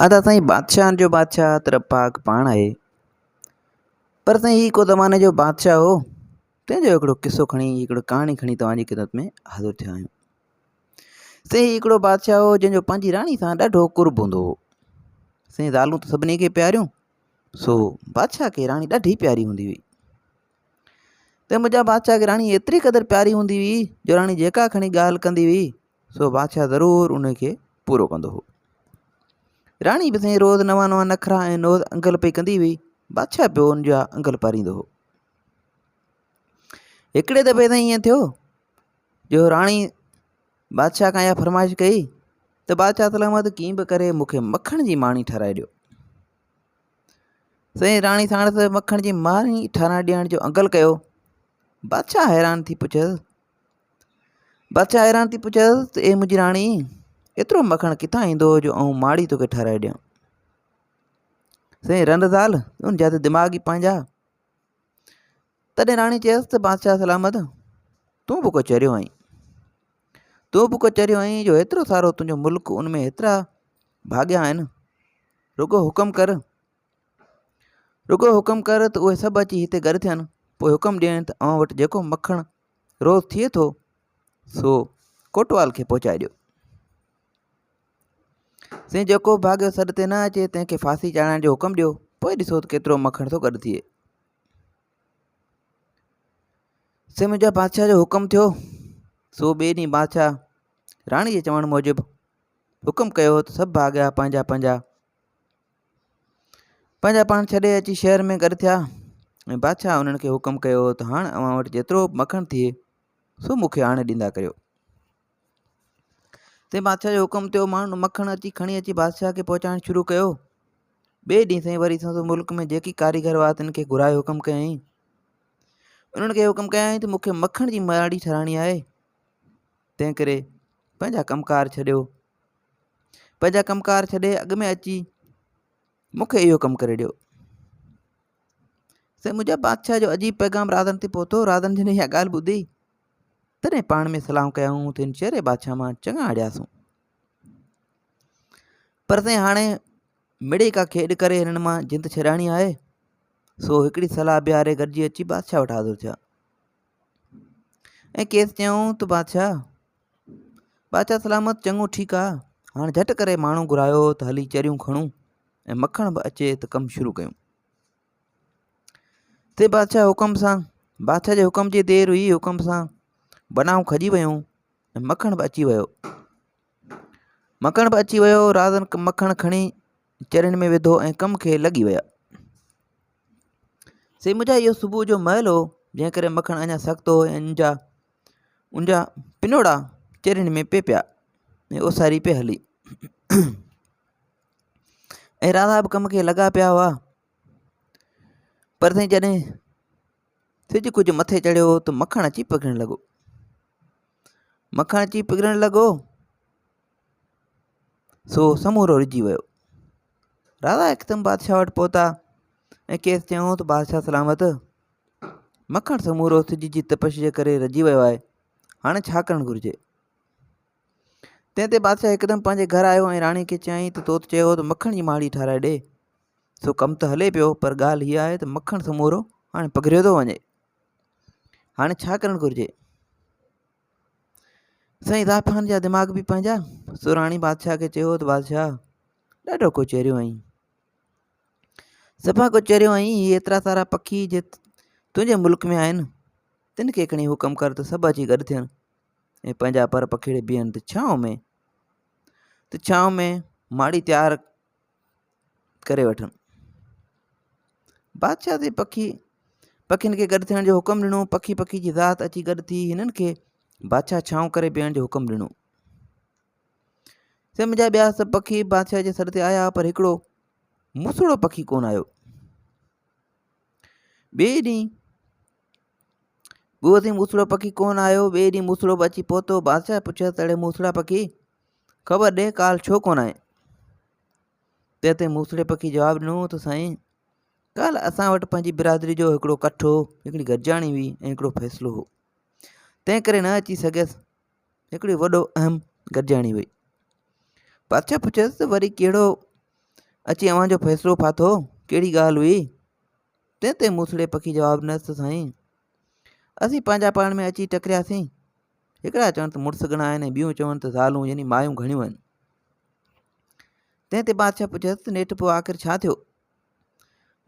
ادا سائين بادشاهن جو بادشاهه ته رب پاڪ پاڻ آهي پر سائين هي ڪو زماني جو بادشاهه هو تنهن جو هڪڙو قصو کڻي هڪڙو ڪهاڻي کڻي توهان جي خدمت ۾ حاضر ٿيا آهيون سائين هي هڪڙو بادشاهه هو جنهن جو پنهنجي راڻي سان ڏاڍو قرب هوندو هو سائين زالون ته سڀني کي پياريون سو بادشاهه کي راڻي ڏاڍي پياري هوندي هئي ته منهنجا بادشاهه کي راڻي ايتري قدر پياري هوندي هئي جو راڻي جيڪا کڻي ڳالهه ڪندي هئي سو بادشاهه ضرور ان کي پورو ڪندو هو. راڻي به سائين روز نوان نوان نخرا ۽ نوز انگل پئي ڪندي هئي. بادشاهه پيو ان جا انگل پاريندو هو. هڪڙي دفعي سائين ائين ٿيو جو راڻي بادشاهه کان اها فرمائش ڪئي ته بادشاهه سلامت ڪيئن به ڪري مون کي مکڻ جي ماڻي ٺهرائي ڏيو. سائين راڻي ساڻس مکڻ جي ماڻي ٺهرائي ڏيڻ جو انگل ڪيو. بادشاهه حيران ٿي پڇيس بادشاهه حيران ٿي پڇيس ته اي منهنجي راڻي، ايترو مکڻ ڪٿان ايندو جو آئون ماڙي توکي ٺهرائي ڏيان؟ سائين رند زال، ان جا ته دماغ ئي پنهنجا. تڏهن راڻي چيس ته بادشاهه سلامت، تون به ڪو چريو آهين. تون به ڪو چريو آهين جو ايترو سارو تنهنجو ملڪ ان ۾ ايترا ڀاڳيا آهن. رڳو حڪم ڪر، رڳو حڪم ڪر ته اهي سڀ اچي هتي گڏ ٿين، پوء حڪم ڏين ته اوهان وٽ جيڪو مکڻ روز ٿئي ٿو سو ڪوٽوال کي پهچائي ڏيو. سائين جيڪو ڀاڳيو سڏ تي نه اچي تنهن کي ڦاسي چاڙهائڻ جو حڪم ڏيو، پوء ڏسو ته ڪيترو مکڻ ٿو گڏ ٿئي. سائين منهنجا بادشاهه جو حڪم ٿيو سو ٻئي ڏينهن بادشاهه راڻي جي چوڻ موجب حڪم ڪيو ته سڀ ڀاڳيا پنهنجا پنهنجا پنهنجا پاڻ ڇڏي اچي شهر ۾ گڏ ٿيا ۽ بادشاهه انهن کي حڪم ڪيو ته هاڻ اوهان وٽ جيترو به مکڻ ٿئي سو مون کي آڻي ڏيندا ڪريو. تنهن بادشاهه جو حڪم ٿيو ماڻهن مکڻ اچي کڻي اچي بادشاهه کي پهچائڻ شروع ڪيو. ٻئي ڏينهن سائين وري سندس ملڪ ۾ جيڪي ڪاريگر هئا تن کي گهرائي حڪم ڪيائين. انهن کي حڪم ڪيائين ته مون کي مکڻ جي ماڙي ٺهرائڻي آهي تنهن ڪري پنهنجا ڪم ڪار ڇڏيو پنهنجا ڪم ڪار ڇڏي اڳ ۾ اچي مون کي اهو ڪم ڪري ڏيو. سائين منهنجا بادشاهه جو عجيب پيغام راڌن تي پهتو. راڌن جڏهن اها ڳالهه ٻڌي تڏهن پاڻ ۾ صلاحون ڪيائون ته هن چري بادشاهه مان چڱا اڙياسون. پر سائين هاڻي مڙئي ڪا کيڏ ڪري هنن مان جند ڇڏائڻي آهي. سو هڪڙي صلاح بيهاري گڏجي اچي بادشاهه وٽ حاضر ٿيا ۽ کيس چيائون ته بادشاهه بادشاهه سلامت چڱو ٺيڪ آ هاڻ جهٽ ڪري ماڻهو گهرايو ته هلي چريون کڻون ۽ مکڻ به اچي ته ڪم شروع ڪيون. تي بادشاهه حڪم سان بادشاهه جي حڪم جي دير هئي حڪم سان بنائون کڄي ويون ۽ مکڻ به اچي ويو مکڻ به اچي ويو رازن مکڻ کڻي چرين ۾ وڌو ۽ ڪم کي لڳي ويا سي منهنجا اهو صبح جو مهل هو جنهن ڪري مکڻ اڃا سخت هو ۽ ان جا ان جا پنوڙا چرين ۾ پئي پيا ۽ اوساري پئي هلي ۽ راڌا به ڪم کي لڳا پيا هئا پر سائين جڏهن سج ڪجهه مٿي چڙهيو ته مکڻ اچي پگهرڻ لڳو مکڻ اچي پگهرڻ لڳو سو سمورو رجي ويو. راجا هڪدم بادشاهه وٽ پهتا ۽ کيس چيائون ته بادشاهه سلامت مکڻ سمورو سج جي تپش جي ڪري رجي ويو آهي هاڻي ڇا ڪرڻ گهرجي؟ تنهن تي بادشاهه هڪدم پنهنجي گهر آيو ۽ راڻي کي چيائين ته تو ته چيو هو ته مکڻ جي ماڙي ٺاهرائي ڏي سو ڪم ته هلي پيو پر ڳالهه هيء آهي ته مکڻ سمورو هاڻي پگهريو ٿو وڃي هاڻي ڇا ڪرڻ گهرجي؟ سائين زائفان جا دماغ به پنهنجا سو راڻي بادشاهه کي چيو ته بادشاهه ڏاڍو ڪو چريو آهين صفا ڪو چريو آهين هي ايترا سارا پکي جي تنهنجي ملڪ ۾ آهن تن کي کڻي حڪم ڪر ته سڀ اچي گڏ ٿين ۽ پنهنجا پر پکيڙي بيهن ته ڇانو ۾ ته ڇانو ۾ ماڙي تيار ڪري وٺن. بادشاهه تي پکي پکين کي گڏ ٿيڻ جو حڪم ڏنو. پکي پکي جي ذات اچي گڏ ٿي. هنن کي بادشاهه ڇانو ڪري بيهڻ جو حڪم ڏنو. سي منهنجا ٻيا سڀ پکي بادشاهه جي سڏ تي آيا پر هڪڙو موسڙو پکي ڪونه آيو. ٻئي ڏينهن ٻيو ڏينهن موسڙو پکي ڪونه آيو. ٻئي ڏينهن موسڙو به اچي پهتو. بادشاهه پڇيس ته اڙي موسڙا پکي خبر ڏي ڪالهه ڇو ڪونه آئين؟ تنهن تي موسڙي پکي جواب ڏنو ته سائين ڪالهه اسان وٽ پنهنجي برادري جو هڪڙو ڪٺ هو، هڪڙي گڏجاڻي هئي ۽ هڪڙو فيصلو هو. تنهن ڪري نه اچي سگهيس. هڪڙي وڏو اهم گڏجاڻي هئي. بادشاهه پڇيس ته وري ڪهڙو اچي اوهان جو فيصلو ڦاٿو، ڪهڙي ڳالهه هئي؟ تنهن تي موسڙي پکي جواب ڏنس ته سائين، اسين پنهنجا پاڻ ۾ اچي ٽڪرياسين. هڪڙا چون ته مڙس گهڻا آهن ۽ ٻيون چون ته زالون يعني مايون گهڻيون آهن. تنهن تي بادشاهه پڇيس ته نيٺ پوء آخر ڇا ٿيو؟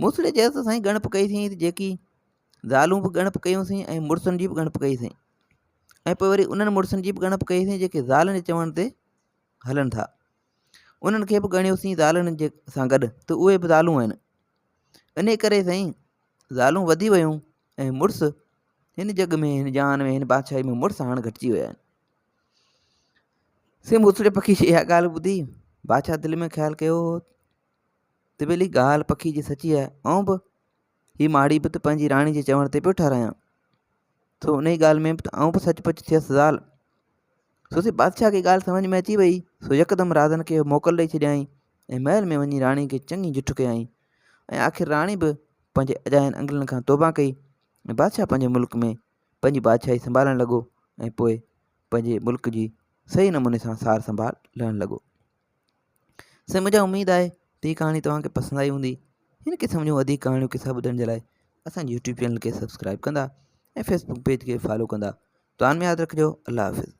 موسڙي چيس ته سائين ڳڻپ ڪئي سين ته جيڪي زالون به ڳڻپ ڪيون سين ۽ مڙسن جي به ڳڻپ ڪئي سين ۽ پوء وري انهن مڙسن جي به ڳڻپ ڪئي سين جيڪي زالن جي چوڻ تي هلن ٿا انهن کي به ڳڻيوسين زالن جي سان گڏ ته اهي به زالون آهن ان ڪري سائين زالون وڌي ويون ۽ مڙس هن جڳ ۾ هن جهان ۾ هن بادشاهي ۾ مڙس هاڻ گهٽجي ويا آهن سي موسڙي پکي جي اها ڳالهه ٻڌي بادشاهه دل ۾ خيال ڪيو ته ٻيلي ڳالهه پکي جي سچي آهي، آئون به هي ماڙي به ته پنهنجي راڻي جي چوڻ تي پيو ٺهرايان. سو انهي ڳالهه ۾ به ته آئون به سچ پچ ٿيس زال. سو سي بادشاهه کي ڳالهه سمجهه ۾ اچي وئي، سو يڪدم رازن کي موڪل ڏئي ڇڏيائين ۽ محل ۾ وڃي راڻي کي چڱي جٺ ڪيائين ۽ آخر راڻي به پنهنجي اجاين انگلن کان توبه ڪئي ۽ بادشاهه پنهنجي ملڪ ۾ پنهنجي بادشاهي سنڀالڻ لڳو ۽ پوء پنهنجي ملڪ جي صحيح نموني سان سار سنڀال لهڻ لڳو. سائين منهنجا اميد آهي ته هي ڪهاڻي توهان کي پسند آئي هوندي هن قسم جون وڌيڪ ڪهاڻيون قصا ٻڌڻ جي لاء اسان جي يوٽيوب چينل کي سبسڪرائب ڪندا ۽ فيسبوڪ پيج کي فالو ڪندا دعائن ۾ ياد رکجو الله حافظ.